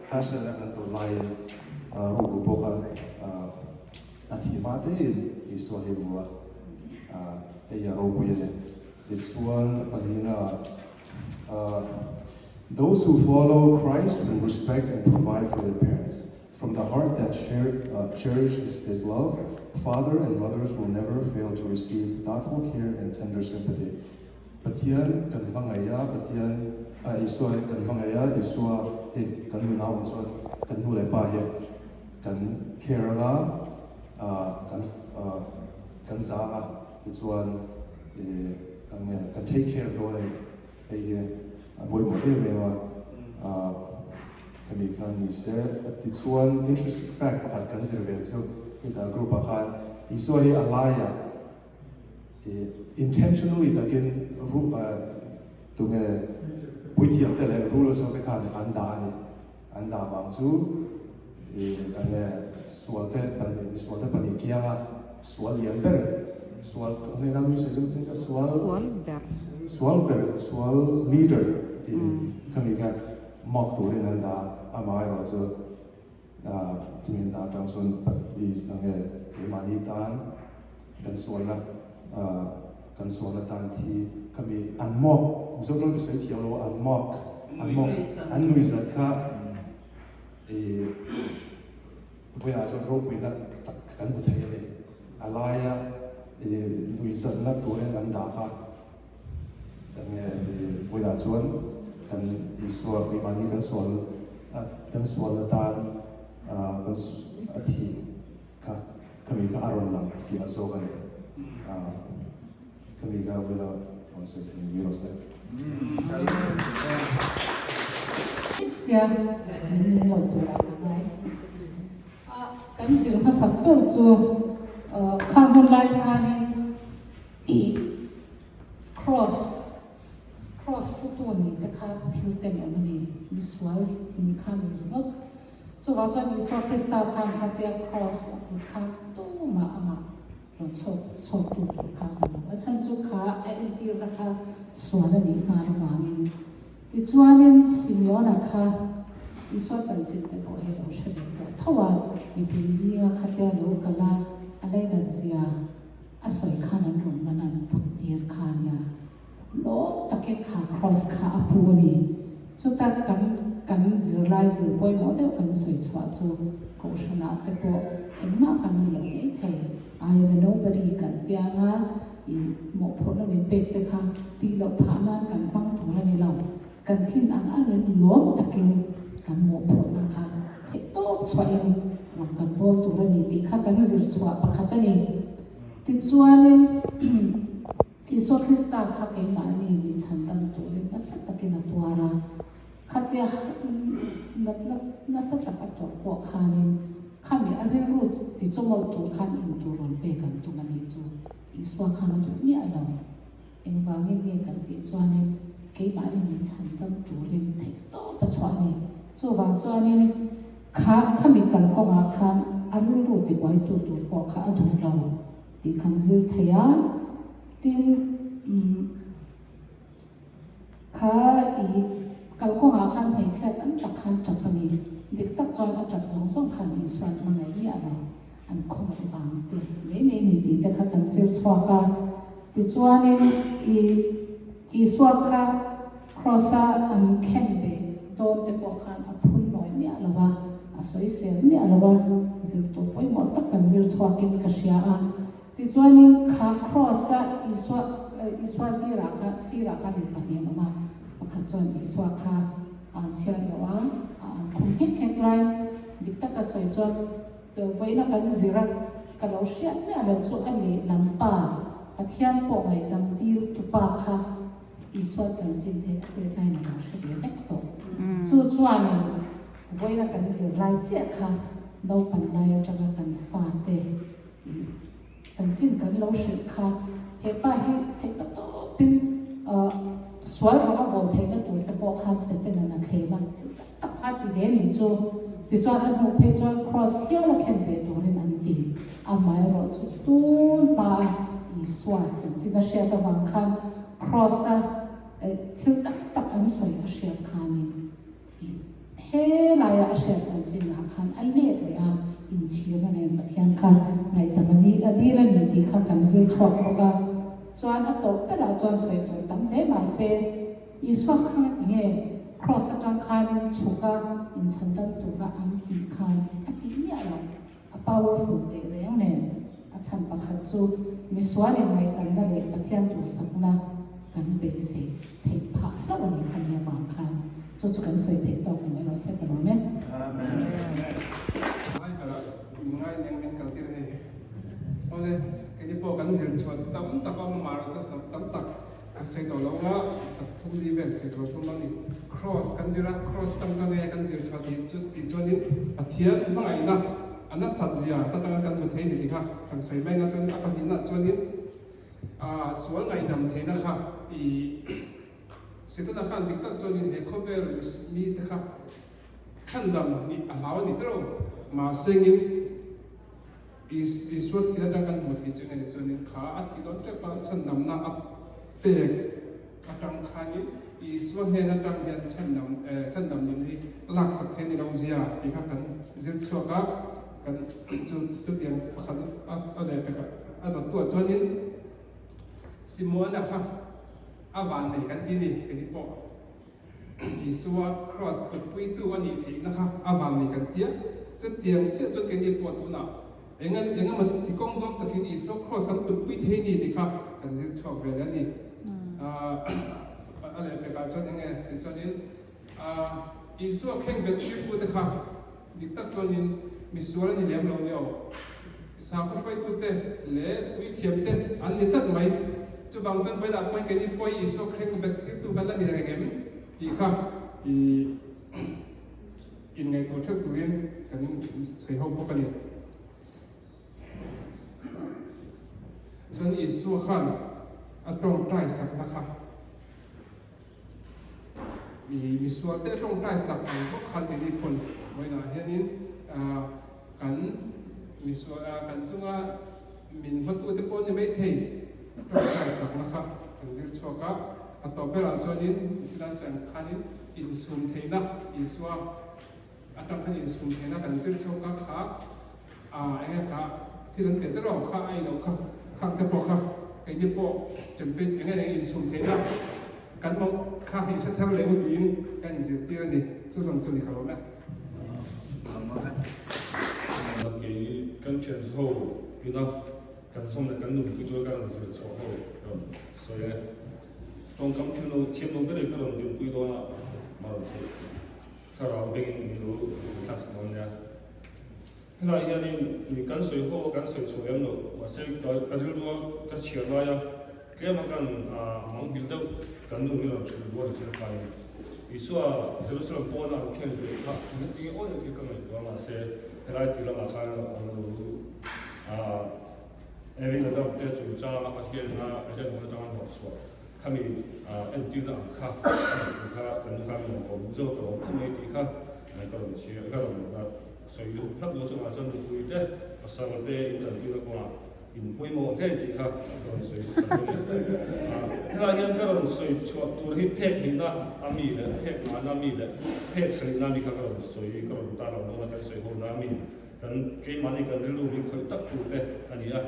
Harsatna kan tawh laiin rukru pawh kha a thih hma tein Isua hi hmu a, hei hi a ropui a ni. Tichuan pahnihna ah, Those who follow Christ will respect and provide for their parents. From the heart that cherishes his love, father and mothers will never fail to receive thoughtful care and tender sympathy. Pathian kan hmangaih a, Pathian a Isua hi kan hmangaih a, Isua hi kan nunah awm chuan kan nu leh pa hi kan care anga, kan kan zang a, tichuan ih eng nge kan take care dawn a ni. Hei hi a pawimawh em em a, hemi khan ni se. Tichuan interesting fact pakhat kan zir ve chu hetah group ah khan Isua hi a laiah ih intentionally takin ru tunge puithiam te leh rulers ho te khan an dah a ni. An dah vang chu ih enge sual te pahnih misual te pahnih kianga sual lian ber sual enge nang nui sawi deuh che sual Sual ber. Sual ber sual leader tih khami kha mark turin an dah a amaherawh chu chumi an dah atang chuan is enge keimahni tan kan sualna kan sualna tan thi khami an mark Mizo tawng ka sawi thiam lo a an mark an mark an nui zat kha ih vawiinah chuan ropuina tak kan hmu thei a ni a laia ih nui zatna turin an dah kha enge ih vawiinah chuan kan Isua keimahni kan sual kan sualna tan kan a thih. Kha khami kha a rawn lang fiah zawk a ni. Khami kha vela rawn sawi thei ni rawh se. Sia min ning lo tur ah ka ngai. A kan zir hmasak ber chu khang hun lai khanin ih cross cross phutu ni te kha thil ten awm a ni misual ni kha ni ringawt. Chuvang chuan Isua Krista khan khatia Kraws a put kha tumah amah rawn chhawk chhawktu tur kha a awm lo. A chhan chu kha a entirna kha sual a nih nghal avangin. Tichuanin Simeona kha Isua chanchin te pawh hi a lo hre ve tawh tho a, mipui zinga khatia lo kal a, a lainat zia a sawi khan an rawn man an put tir kha a nia. Lawm takin kha Kraws kha a pu a ni. Chuta kan kan zirlai zir pawimawh deuh kan sawi chhuah chu Kohhranah te pawh engmah kan ni lo mai thei. I am a nobody kan tia anga i mawhphurhna min pek te kha tih loh phah nan kan hmang tur a ni lo. Kan tlin ang angin lawm takin kan mawhphurhna kha theih tawp chhuahin rawng kan bawl tur a ni tih kha kan zir chhuah pakhat a ni. Tichuanin. Isua Krista kha keimahni min chhandam turin nasa takin a tuar a, khatia natna nasa tak a tuar pawh khanin khami a rilru ti chawmawlh tur khan intur rawn pek an tum a nih chu Isua khan a duh miah lo. Engvangin nge kan tih chuanin keimahni min chhandam turin theihtawp a chhuah a ni. Chuvang chuanin kha khami kalkawngah khan a rilru tibuaitu tur pawh kha a duh lo. Tih kan zir thei a, tin umm kha i kalkawngah khan hmeichhia tam tak khan tap a ni. Dik tak chuan a tap zawng zawng khan Isuan hmangaih miah lo, an khawngaih vang te mai mai ni tih te kha kan zir chhuak a. Tichuanin i Isua kha Kraws-a an khen ve dawn te pawh khan a phun nawi miah lo a, a sawisel miah lo a, zir tur pawimawh tak kan zir chhuakin ka hria a. Tichuanin kha Kraws-a Isua Isua zirah kha sirah khan mi pahnih an awm a, pakhat chuan Isua kha a an chhiat loh a, a an khum nghek nghek lai. Dik taka sawi chuan vawiina kan zir a, ka lo hriat miah lo chu a lehlam pa, Pathian pawh ngaihdam tir tu pa kha Isua chanchin te a tet laiin a lo hre ve vek tawh. Chu chuanin vawiina kan zir lai chiah kha naupan lai atanga kan fate chanchin kan lo hrilh kha he pa hi theih ta tawpin sual rawng a bawl theihna tur te pawh khan Satan-a'n a thlem a, thil tak tak kha ti ve ni chu. Tichuan a hnuh phei chuan Kraws hial a thlen ve turin an ti. Amaherawhchu tun hmaa Isua chanchin a hriat avang khan Kraws-a thil tak tak an sawi a hriat khanin i he laia a hriat. hriat chanchinah khan a let leh a, inchhirna nen Pathian kha ngaihdam a ni a dil a ni tih kha kan zir chhuak bawk a. Chuan a tawp berah chuan sawi tur tam hle mahse, Isua khan a ti nge Kraws atang khanin chhuk a inchhandam tura an tih khan a tih miah lo. A powerful teh reng nen a chhan pakhat chu misual in ngaihtamna leh Pathian duhsakna kan beisei theih phah hlauh a ni kha nia vang khan chu chu kan sawi theih tawk ni mai rawh se ka lawm e. Ngai berah min ngai nen min kal tir hei. Awle, keini pawh kan zir chhuah chu tam tak a awm a, mahrawh chu sawp tam tak kan sawi tawh lo a, pathum li vel sawi tawh thum a ni. Cross kan zir a, cross atang chuan enge kan zir chhuah tih chu tih chuanin Pathian hmangaihna a nasat zia ta tanga kan hmu thei ni tih kha kan sawi mai na chuan a pahnihna chuanin ah sual ngaihdam theihna kha ih Setana khan dik tak chuanin he khawvel mite kha chhandam nih a hlau a ni tawh lo mahsengin Isua thil atang kan hmuh theih chu enge ni chuanin kha a thih dawn tep a, chhandamna a pek atang khanin Isua hnen atang hian chhandam chhandam nun hi laksak thei a ni lo zia tih kha kan zir chhuak a, kan chu chutiang pakhat a leh pek a dawttuah chuanin Simona kha a vannei kan ti ni kei pawh. Isua Kraws putpuitu a nih theihna kha a vang ni kan tia. Chutiang chiah chuan keini pawh tunah eng eng emaw ti kawng zawng takin Isua Kraws kan putpui thei ni tih kha kan zir chhuak ve leh a ni. A lehpekah chuan eng nge tih chuanin Isua khengbet tirtute kha dik tak chuanin misual a ni lem lo nia aw. Sakhaw hruaitute leh puithiamte an ni tlat mai. Chuvang chuan vawilah pawhin keini pawi Isua khengbet tirtu kan la ni reng em tih kha i inngaihtuah theuh turin kan sawi ho bawk a ni. Chuan Isua khan a tawngtai sakna kha i misualte a tawngtai sak ang bawk khan keini pawn vawiinah hianin Kan misual a kan chunga min hmatute pawh ni maithei tawngtai sakna kha kan zir chhuak a, a tawp berah chuanin chulai chuan khanin insum theihna Isua atang khan insum theihna kan zir chhuak a kha a enge kha thil an pe te rawh kha a ilo kha khang te pawh kha keini pawh champion enge enge insum theihna kan mawng kha hei hre thar leh u tiin kan inzirtir a ni chu zawng chu ni ka lawm e. Kei kan thian ho ina kan zawm leh kan nunpui tur ka rawn zir chhuah ho rawn sawi e. Tawngkam thil lo thiam lo ber in ka rawn dinpui dawn a mah rawn sawi thlarau bengin min lo thlak sak dawn nia. Helai hianin mi kan sawi ho kan sawi chhuah lem lo mahse ka rilrua ka chhiar laia tlema kan manghilh deuh kan nu hi rawn chhun rual thil khain Isua Jerusalem pawna an khen ve kha engtin nge aw thil ka ngaihtuah mahse helai ti lamah khan an lo Erin Adam te chungchanga Pathian a Eden hmun atanga an hlawh chhuah khami entirna ang kha a nih thu kha kan nu khan min rawn kawm zawk a awm khawp mai tih kha ka rawn chhiar ka rawn Sawi duh hlak lo chungah chuan nupui te, pasal te in tantirna kawngah in pawimawh hle tih kha ka rawn sawi hmasa dawn a ni. Helai hian ka rawn sawi chhuah tur hi phek hnihna a mi leh phek ngahna mi leh phek sarihna mi kha ka rawn sawi ka rawn tarlang dawn a, kan sawi ho na mi kan keimahni kan rilru min khawih tak tur te a ni a.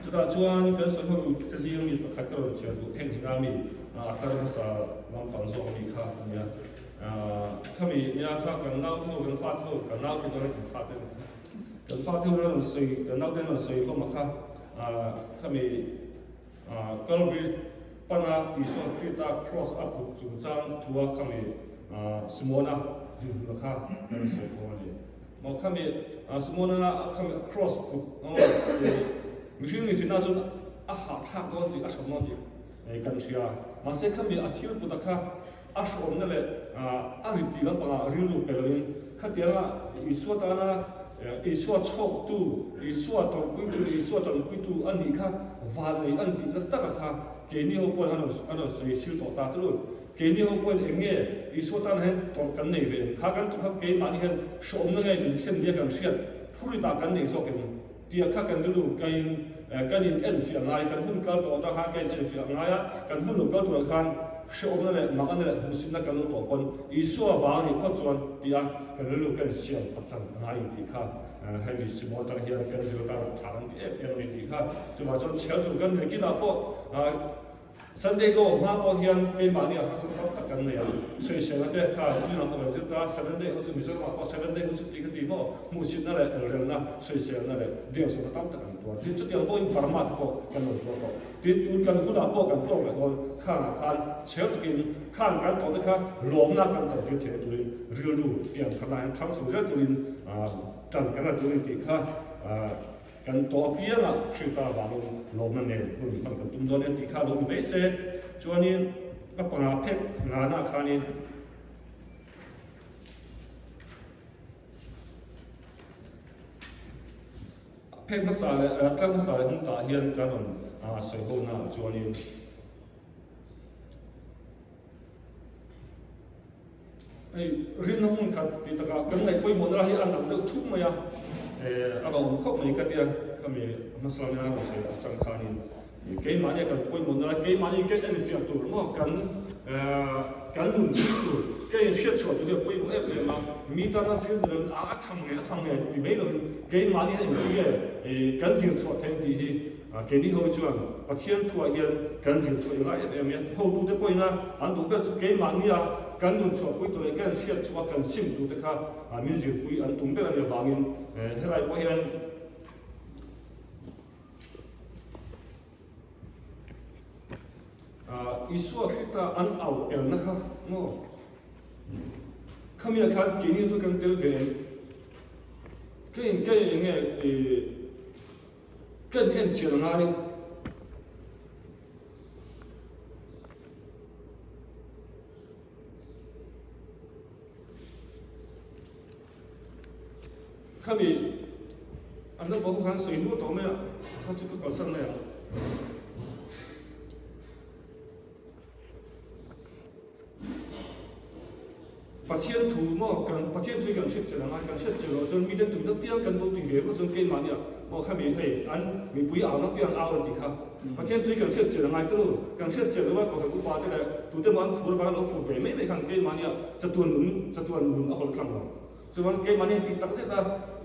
Chutah chuan kan sawi ho te zing mi pakhat ka rawn chhiar duh phek hnihna mi a tar hmasa lampang zawk a mi kha a ni a. Khami nia kha kan nau te ho, kan fa te ho, kan nau te dawn kan fa te kan fa te ho rawn sawi, kan nau te rawn sawi hlawm a kha khami Calvary pana Isua Krista cross a put chungchang thua khami Simona dinhmun kha kan sawi khawm a ni. Maw khami Simona khami cross put mihring ni thin a chuan a hahthlak dawn tih a hrawm dawn tih kan hria. Mahse khami a thil put a kha A hrawmna leh a rit tih lampangah rilru pe loin khatianga Isua tana Isua chhawktu, Isua tawrhpuitu leh Isua tanpuitu a nih kha vannei an tihna taka kha keini ho pawhin an rawn sawi sil tawh ta chu. Keini ho pawhin eng nge Isua tana hian tawrh kan nei ve em? Kha kan tawrh kha keimahni hian hrawmna nge min thlen nia kan hriat phuritah kan nei zawk em? Tiah kha kan rilru kain kan in enfiah ngai, kan hun kal tawh atang khan ka in enfiah ngai a, kan hun lo kal turah khan. hrehawmna leh mangana leh hmuhsitna kan lo tawh pawn Isua vang a nih phawt chuan tia kan rilru kan insiam pachan a ngai tih kha hemi Simon atang hian kan zir atan tha kan ti em em a ni tih kha. Chuvang chuan chhiar tur kan nei kinah pawh Sunday law hma pawh hian keimahni ah harsat tam tak kan nei a, sawiselna te kha tunah pawh kan zir ta, Seven Day ho chu Mizoramah pawh Seven Day ho chu tih ka ti maw, hmuhsitna leh elrelna, sawiselna leh deusawhna tam tak an tuar. Tin, chutiang pawhin Burma te pawh kan lo tuar tawh. Tin, tun kan hunah pawh kan tawk leh dawn, khangah khan chheu takin khang kan tawh te kha lawmna kan chantir theihna turin rilru pian khatna hian chhang chho zel turin tan kan la turin tih kha Kan tawh apiangah Krista avangin lawmna nen hun hman kan tum dawn e tih kha lo ni mai se. Chuanin a panga phek nganah khanin phek hmasa leh tlang hmasa leh hnung tah hian kan rawn sawi ho naah chuanin Hei rinna hmun khat tih takah kan ngaih pawimawhna lai hi a lang deuh thup mai a, a lo awm khawp mai ka tia khami hmasa lamina a rawn sawi atang khanin keimahni kan pawimawhna lai keimahni ka enfiah tur maw kan kan nun thil tur ka inhriat chhuah tur hi a pawimawh em em a, mi tana zir ni loin a a tha nge a tha nge ti mai loin keimahni a engti nge kan zir chhuah theih tih hi Keini ho chuan Pathian thuah hian kan zir chhuah i ngai em em e. Hotute pawhin a an duh ber chu keimahnia kan nun chhuahpui tur leh kan hriat chhuah a kan sim turte kha min zirpui an tum ber a nih avangin helai pawh hian Isua Krista an au elna kha maw khamiah khan keini chu kan tel ve em? Kei kei enge i Kan en chian ngai. Khami an lo bawk khan sawi hnu tawh mai a, kha chu ka kalsan mai ang. Pathian thu maw kan Pathian thu hi kan hriat chian angai kan hriat chian loh chuan mite tui na piang kan lo tui ve emaw chuan keimahnia maw khami hei an mipui au na piang au an tih kha Pathian thu hi kan hriat chian angai chu kan hriat chian loh a kohhran upa te leh tute maw an phur avanga lo phur ve mai mai khan keimahnia chatuan nun chatuan nun a hawlh tlang lo chuan keimahnia tih tak zet a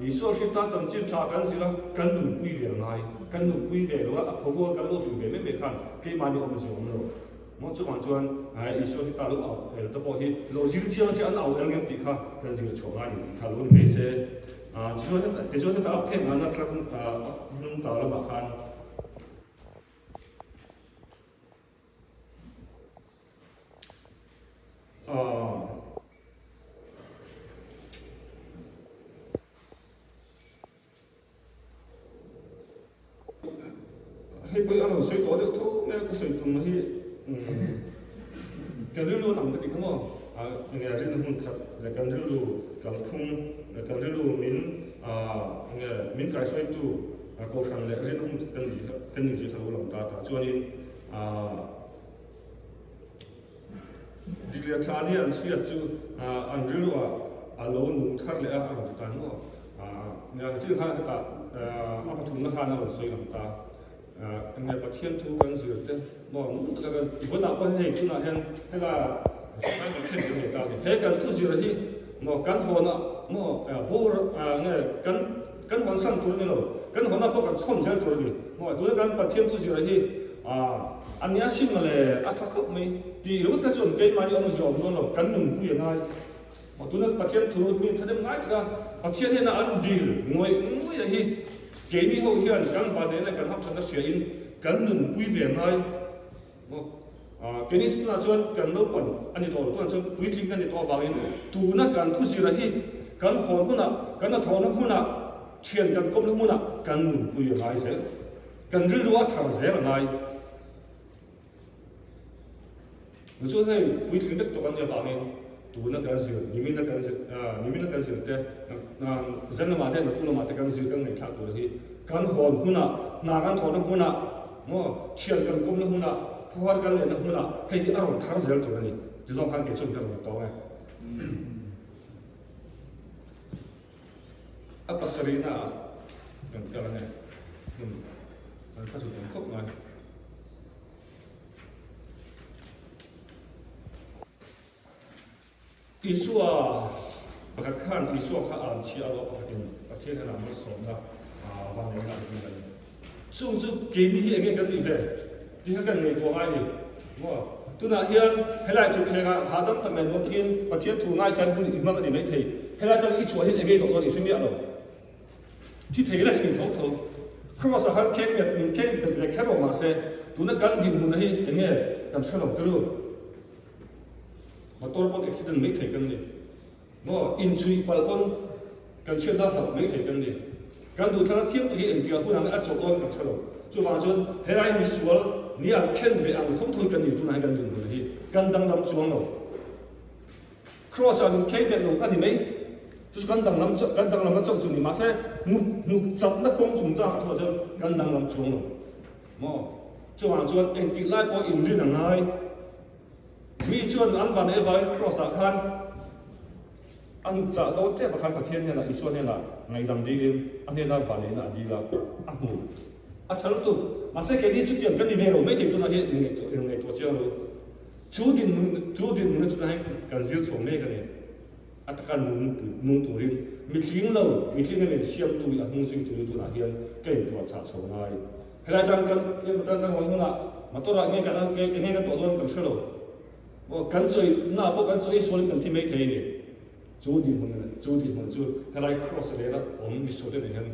Isua Hrita chanchin tha kan zir a kan nunpui ve angai kan nunpui ve lo a a phawvuak kan lo rim ve mai mai khan keimahnia awm zia awm lo. Maw chuvang chuan Isua hi ta lo au el te pawh hi lo zir chiang se an au el ngem tih kha kan zir chhuah ngai ni tih kha lo ni mai se. Chuan tichuan heta a phek nana tlang hnung ta lamah khan Hei pawh hi a rawn sawi tawh deuh tho mai a, ka sawi tum hi kan rilru a dang ka ti kha maw? Enge rilru hmun khat leh kan rilru kalphung leh kan rilru min enge min kaihruaitu kohhran leh rilru hmun khat kan ni zui kha lo lang ta ta chuanin Dikliah tha nia an hriat chu an rilru ah a lo nung thar leh a, a rawn ti ta nuau. Nichin khan hetah a pathumna khan a rawn sawi lang ta. Enge Pathian thu kan zir te maw ngun taka kan i vawnah pawh hian hei tunah hian hela kan kan thlen kan nei ta a ni. He kan thu zir hi maw kan hawnah maw bawr nge kan kan hawn san tur a ni lo, kan hawnah pawh kan chhawm zel tur a ni. Maw tuna kan Pathian thu zir hi a nia sin mawle a tha khawp mai tih ringawt kha chuan keimahni awmzia awm dawn lo, kan nunpui a ngai. Maw tuna Pathian thu min thahnem ngai taka Pathian hian a an dil ngawih ngawih a hi keini ho hian kan vanneihna leh kan hapchhatna hria in kan nunpui ve a ngai. Maw keini chu tunah chuan kan naupan a ni tawh lo, tunah chuan puitling kan ni tawh avangin tuna kan thu zira hi kan hawn hunah, kan hnathawhna hmunah, thian kan kawmna hmunah kan nunpui a ngai zel. Kan rilru a thar zel a ngai. Chu chuan hei puitling vek tawh kan nih avangin tuna kan zir, nimina kan zir, nimina kan zir te, zan lamah te, naktuk lamah te kan zir kan ngaihthlak tur hi kan hawn hunah, hna kan thawhna hmunah, maw thian kan kawmna hmunah, khuahar kan lehna hmunah hei hi a rawn thar zel tur a ni. Tizawng khan kei chuan ka rawn tawng e. A pasarihna ah kan kal ange hmun kan hla chu tam khawp mai. Isua pakhat khan Isua kha an chhia a lo pakhatin Pathian hian a malsawmna vanneihna a dil a ni. Chung chu keini hi enge kan nih ve tih kha kan ngaihtuah ngai ni maw? Tunah hian helai thutthlengah hahdam tak leh nuam takin Pathian thu ngaithlan hun i hmang a ni maithei. Helai tang i chhuah hian enge i dawh dawn i hre miah lo. Thi thei reng i ni tho tho. Kraws-ah khan kheng bet min kheng bet ve kher lo mahse tuna kan dinhmunah hi enge kan hre lo turu. Motor pawn accident mai thei kan ni. Maw inchhuih palh pawn kan hriat dan hlauh mai thei kan ni. Kan duhthlang a thiam tak hi engtikah hun ang a chawh dawn kan hre lo. Chuvang chuan helai misual ni an khen ve ang tho tho hi kan ni tunah hian kan dinhmun hi kan danglam chuang lo. Kraws ah min khei bet lo a ni mai. Chu chu kan danglam kan danglam a chauh chu ni mahse hnuk hnuk chakna kawng chungchang ah thuah chuan kan danglam chuang lo. Maw chuvang chuan engtik lai pawh inrin a ngai. Mi chuan an van evangin Kraws ah khan a hnuk chah dawn tep a khan Pathian hnenah Isua hnenah ngaihdam dilin a hnena vanneihna a dil a, a hmu. A tha lutuk. Mahse keini chutiang kan ni ve lo mai thei tunah hian in ngaihtuah chiang lo. Chu dinhmun chu dinhmun a chutah hian kan zir chhuak mek a ni. A taka nung nung turin mitling lo mitling em em siamtu a hnung zui turin tunah hian ka inpuahchah chho ngai. Helai tang kan kan kan hawi hunah motor ah nge kan enge kan tawh dawn kan hre lo. Aw kan chawi na pawh kan chawi sualin kan thi mai thei a ni. Chu dinhmun chu dinhmun chu helai cross lena awm misual te nen hian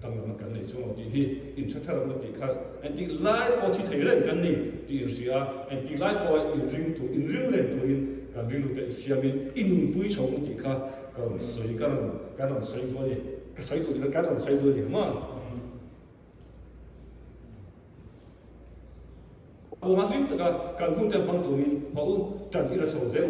danglamna kan nei chuang lo tih hi inhre thar ang u tih kha engtik lai pawh thi thei reng kan ni tih inhria a, engtik lai pawh inring tur inring reng turin kan rilru te insiamin i nunpui chho ang u tih kha ka rawn sawi ka rawn ka rawn sawi duh a ni. Ka sawi duh tih ka rawn sawi duh a ni maw? Aw hlim taka kan hun te hmang turin hma u tan i la chho zel.